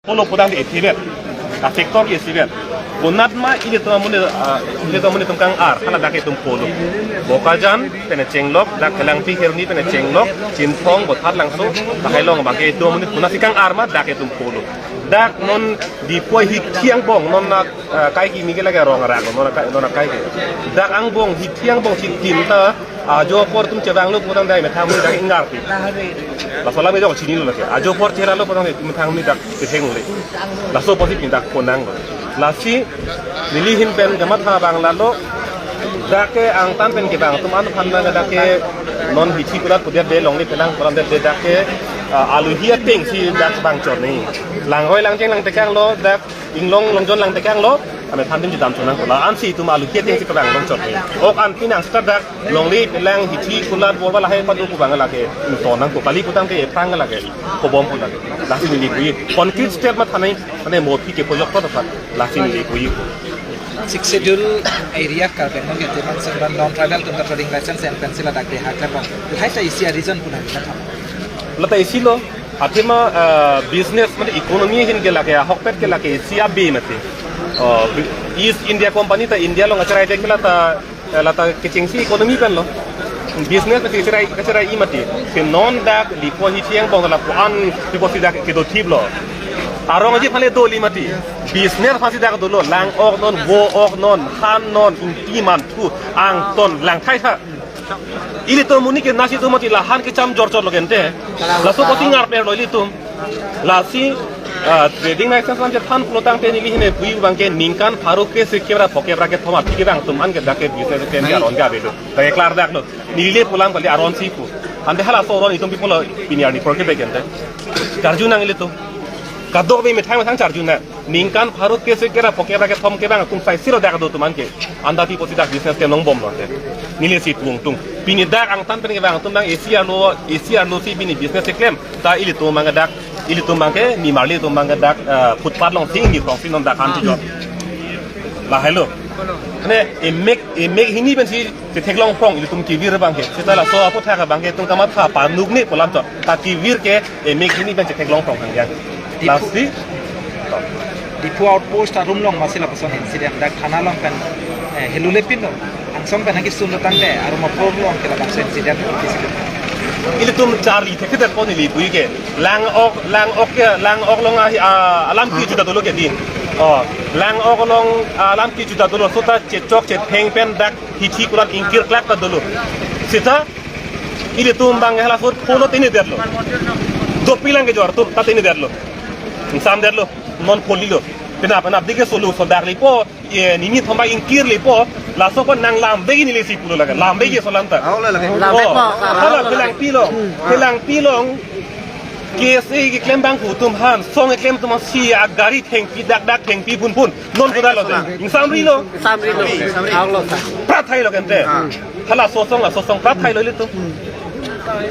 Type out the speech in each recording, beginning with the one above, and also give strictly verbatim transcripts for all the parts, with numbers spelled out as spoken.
Polo putangte isi vet. A-factor ke isi vet. Konat ma ilitum amonit, ah, ilitum amonit atum kang-ar, hala dak itum polo. Bokajan pen chenglok, dak Kelangpi Kheroni pen chenglok, Chinthong, Bothatlangso, lahai along abangke itum amonit konatsi kang-ar ma dak itum polo. Dak non Diphu hithi angbong, non na, ah, kai kimi ke lake rong arak, non kai, non kai ke. Dak angbong, hithi angbong si tim ta, ajo apor atum chevanglo putangte methang amonit dak ingarpi. Laso alam ejok chinilo lake. Ajo apor cheralo putangte methang amonit dak ketheng le. Laso apotsi pini dak ponanglo. Lasi neli ahin pen kamatha abang lalo. Dak ke angtan pen kevang atum aphan dak ke non hithi kulat pudet de longle pelang kulat de dak ke, ah, alohi atengsi dak vangchot ni. Langroi langcheng langtekanglo dak inglong longjon langtekanglo, amethang adim chedam chonang ko. La-ansi itum alohi atengsi kevang longchot ni. Ok an pinang seta dak longle pelang hithi kulat borba lahai padu kubang lake. Tonang ko kali putangte ephrang lake. Kobom pun lake. Lasi neli pui. Concrete step matha nai, mane mo aphi ke pojok to dapat. Lasi neli pui. Sixth Schedule area Karbi Anglong ke teman semban non tribal atum ta trading license en pencil adak de hak kan bang. Lahai ta isi a-reason pun hak kan. Lata isi lo. Athema, ah, business mane economy ahin ke lake, ahokpet ke lake isi abe mati. Oh, East India Company ta India along kacherai tek lata, eh, lata kechengsi economy pen lo. Business mati kacherai, kacherai-i mati. Si non dak Diphu hithi angbong lapu-an Diphu si dak kedo thip lo. Arong aji aphan le doli mati. Business aphansi dak dolo. Lang-ok non, vo-ok non, han non, ingti manthu, angton, langthaitha. Ilitum amonit ke nasi atum mati lahan kecham jorchot lo kente. Laso apotsi ngarpelo ilitum. Lasi, ah, trading license lam chethan pulotangte neli ahin pen pui abangke ningkan pharo kre-isi kepra phokep ra kethom aphi kevang atum an ke dak ke business ke aron ke avelo. Dak ke klardak lo. Neli le pu alam kali aronsi pu. Ante halaso aron itum pi pulo pini arni porke bekente. Karju nang ilitum. Kadokave methang methang charju nang. Ningkan pharo kre-isi kepra phokep ra kethom kevang atum sai siro dak do atum an ke. Anta pi apotsi dak business kelongbom lo te. Neli si pu tung. Pini dak angtan pen kevang atum nang isi arlo, isi arlo si pini business keklem. Ta ilitum abangke dak, ilitum abangke nimarli atum abangke dak, eh, footpath alongsi ni tongsi non dak han chejor. Lahai lo. Ne emek, emek hini pensi chetheklong prong ilitum kevir abangke. Seta laso aputhak abangke itum kamatha panuk ni pu alam chot. Ta kevir ke emek hini pen chetheklong prong hang yang. Diphu, lasi Diphu outpost arum along masi lapuson incident dak thana along pen, eh, helu le pin lo. Angsong pen haki sun lo tangte arum apor along ke labangso incident lo kisi. Ilitum charli thekthedet ko neli pui ke. Lang-ok, lang-ok ke, lang-ok along ahi, ah, alam kejuda dolo ke din. Oh, lang-ok along, ah, alam kejuda dolo seta chechok chetheng pen dak hithi kulat ingkir klak ta dolo. Seta ilitum abang halaso polo tenedetlo. Dopilang kejor atum ta tenedetlo. Ingsamdetlo. Non polilo. Penap penap dik ke solo sodak lepo. Ye nini thomba ingkir lepo. Laso ko nang lamvek neli si pulo lake. Lamvek ke so alam ta. Aw, la lake. Lamvek. Oh, po, hala Kelangpi along. Hmm. Kelangpi along. K S A keklem abang atum aphan. Song keklem atum aphan si agari thengpi dakdak thengpi phunphun. Non kodak lo te. Ingsamrilo. Ingsamrilo. Ingsamri. Aw lo ta. Prat thailo kente. Ah. Halaso asong, laso asong prat thailo ilitum.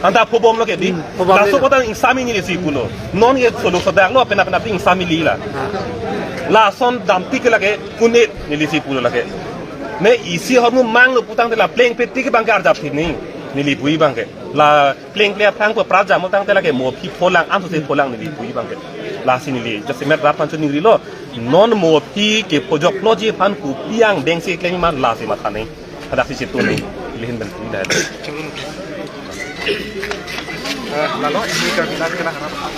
Anta phobomlo ke di. Hmm, phobomlo. Laso apot ta ingsamji neli si pulo. Non ye solo sodak lo, penap penap ingsamji la. Ah. Lason damtik ke lake kunit neli si pulo lake. Ne isi ahormu manglo putangte la plengpe tik abangke arjap thik ni. Neli pui abangke. La plengple aphrang ko prat jam tangte lake mo aphi pholang, anso si pholang neli pui abangke. Lasi neli jasemet rat aphan choningrilo. Non mo aphi kepojokloji aphan kopi angdengsi keklem ma lasi matha nang. Hadak si situ ni, ilihin bentuk dah. Eh, lalo ini ke bilang kena harap.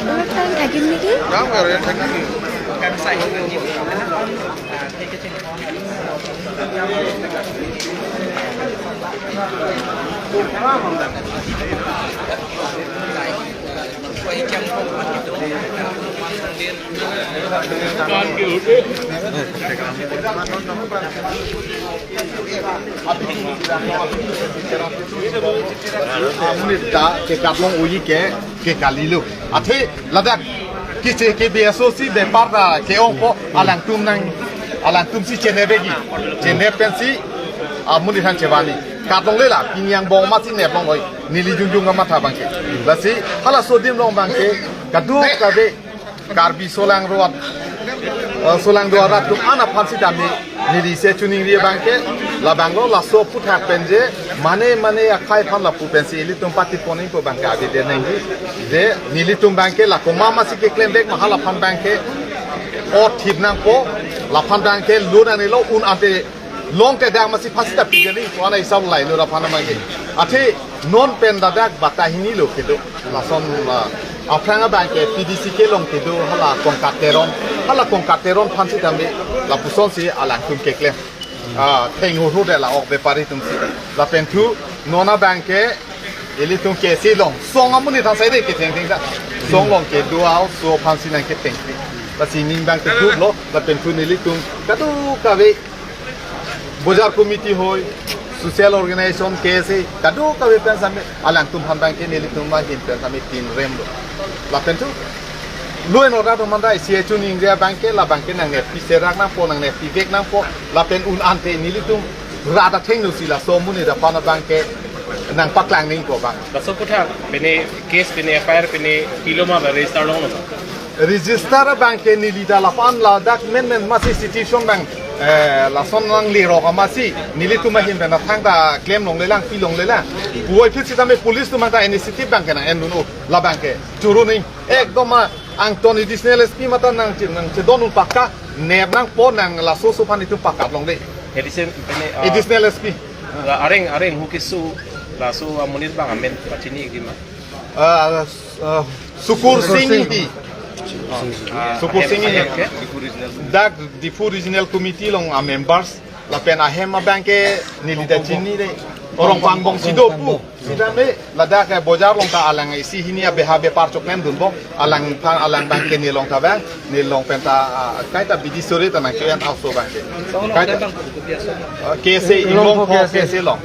Olop time thakimne ki? Amonit ta ke kaplong uji ke, ke kalilo. Athe ladak kiche ke B S O C bepar ta ke-ongpo alangtum nang Alangtum si chenep begi, chenep pensi amonit aphan chevan-i. Kadokave la pini angbong masi nep longloi, neli jongjong kamatha abangke. Lasi halaso adim along abangke kadokave Karbi solangdo, eh, solangdo arat atum an aphan sitame neli isi choningri abangke, labanglo laso aphuthak pen je mane mane akhei aphan lapu pensi ilitum pati pon-ikpo abangke avedet nangji. Je nelitum abangke la komat masi keklem vek ma, hala aphan abangke ot thip nangpo, laphan abangke lo nangnelo, un ante longte dak masi phasi ta pidetji pu ana isap lailo, laphan abangke. Athe non pen ladak bata hini lo kedo. Lason, ah, aphrang abangke P D C kelong kedo hala Kongkat Teron. Hala Kongkat Teron aphan sitame lapusonsi alangtum keklem. Ah, thenghu hu de la ok bepari atumsi. Lapen thu non abangke ilitum K S A along song amonit aphan saide kethengtheng ta. Song along kedo a-oso aphansi nangkethengtheng. Lasi ning abangke thulo, lapen thu nelitum kadokave Bojar committee hoi, social organization, K S A, kadokave pen sitame, alangtum aphan abangke nelitum ahin pen sitame pinremlo. Lapen thu, lo-en ora do manda isi choningri abangke, labangke nangnep piserak nangpo, nangnep pivek nangpo, lapen un ante nelitum rat athengno si laso amonit aphan abangke nangpaklang nangpo abang. Laso aphuthak, pine case, pine F I R, pine pilo ma ba register longlo ma? Register abangke neli ta laphan ladak menmen masi situation abang, eh, lason nanglerok amatsi nelitum ahin pen thangta klem longlelang, pi longlelang. Puvoiphit sitame police atum ta initiative abangke nang-endun-o, labangke choro nang. Ekdom ma angton additional S P mate nangche, nangchedondun pakka, nep nangpo, nang laso oso aphan itum pakka longle. Addition, pine, ah, additional S P. La areng, areng hu keso, laso amonit abang amen pachini-ikji ma? Ah, ah, Sukur Sing Ingti. Ah, Sukur Sing Ingti. Dak Diphu Regional Committee along a-members. Lapen ahem abangke neli ta chinine. Rongpangbong si do pu. Sitame ladak ke Bojar along ta alang isi hini abeha bepar choklemdunbom. Alang aphan, alang abangke nelong ta abang. Nelong pen ta, ah, kaita bidi sore ta nangche-en a-oso abangke. Kaita. Ah, K S A, Inglongpho K S A along.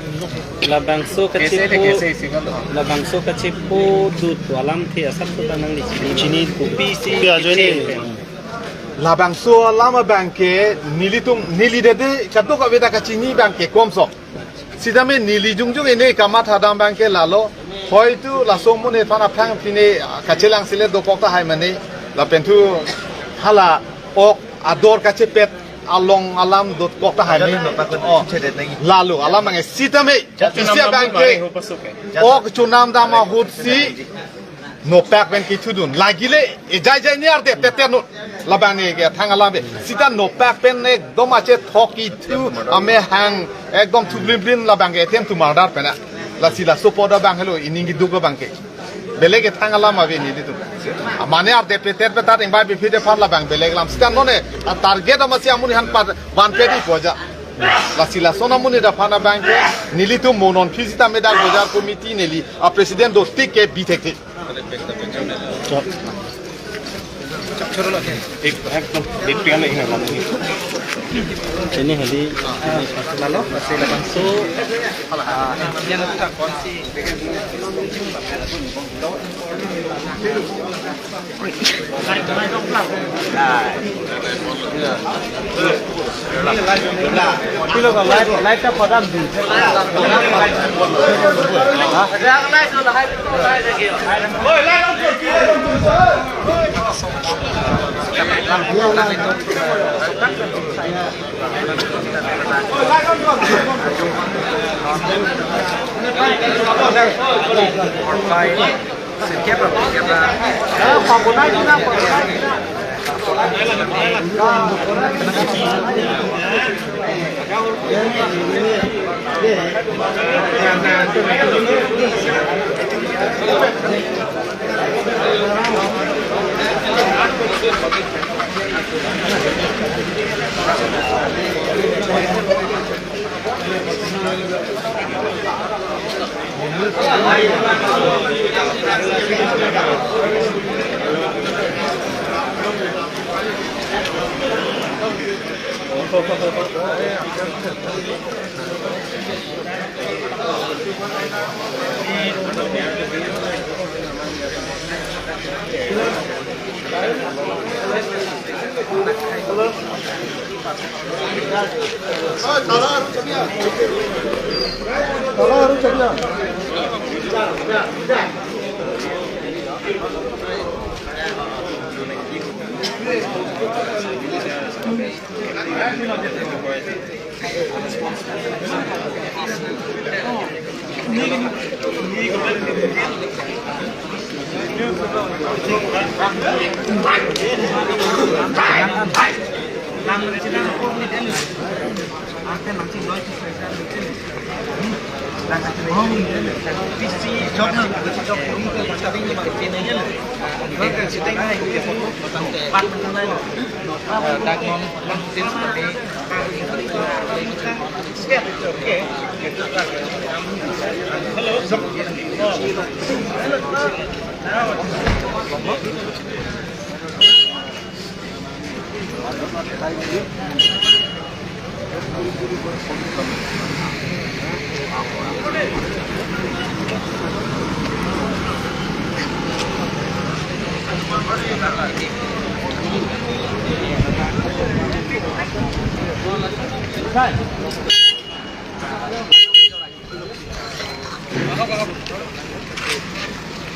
Labangso K S A le kachipu, K S A isi kan. Labangso kachipu dut alamthe asap ta nangli chini. Chini. Kopi si. Kopi ajoine. Labangso alam abangke nelitum, neli dede kadokave ta kachini abangke komsok. Sitame neli jongjong ene kamatha dam abangke lalo. Hoitu laso amonit aphan aphrang pine, ah, kachelang sile dokok tahai mane. Lapen thu hala ok ador kachepet along alam dokok tahai mane. Ajo no pakon. Oh. Chedet nangji. Lalo alam abangke sitame. Isi abangke. Ok chonam dam ahutsi nopak pen kithudun. Lagile, ejai jai ni arde, tete no. Labang ne ke thang alam be. Sita nopak pen ekdom achethok ithu, amehang, ekdom thublim blim labangke attempt to murder pen a. Lasi laso apot abang helo, ining kiduk abangke. Beleg ke thang alam ave nelitum. Mane arde petet petat ingbai biphi de aphan labang beleg alam. Sita non e, a-target amatsi amonit aphan pat, vanpedi poja. Lasi lason amonit aphan abangke, nelitum mo non phi sitame dak Bojar committee neli, a-president do tik ke bi thekthek. Ini hadi. Lalo, masih langsung, ah, yang kita konsi.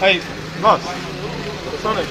Hey, boss. Sorry.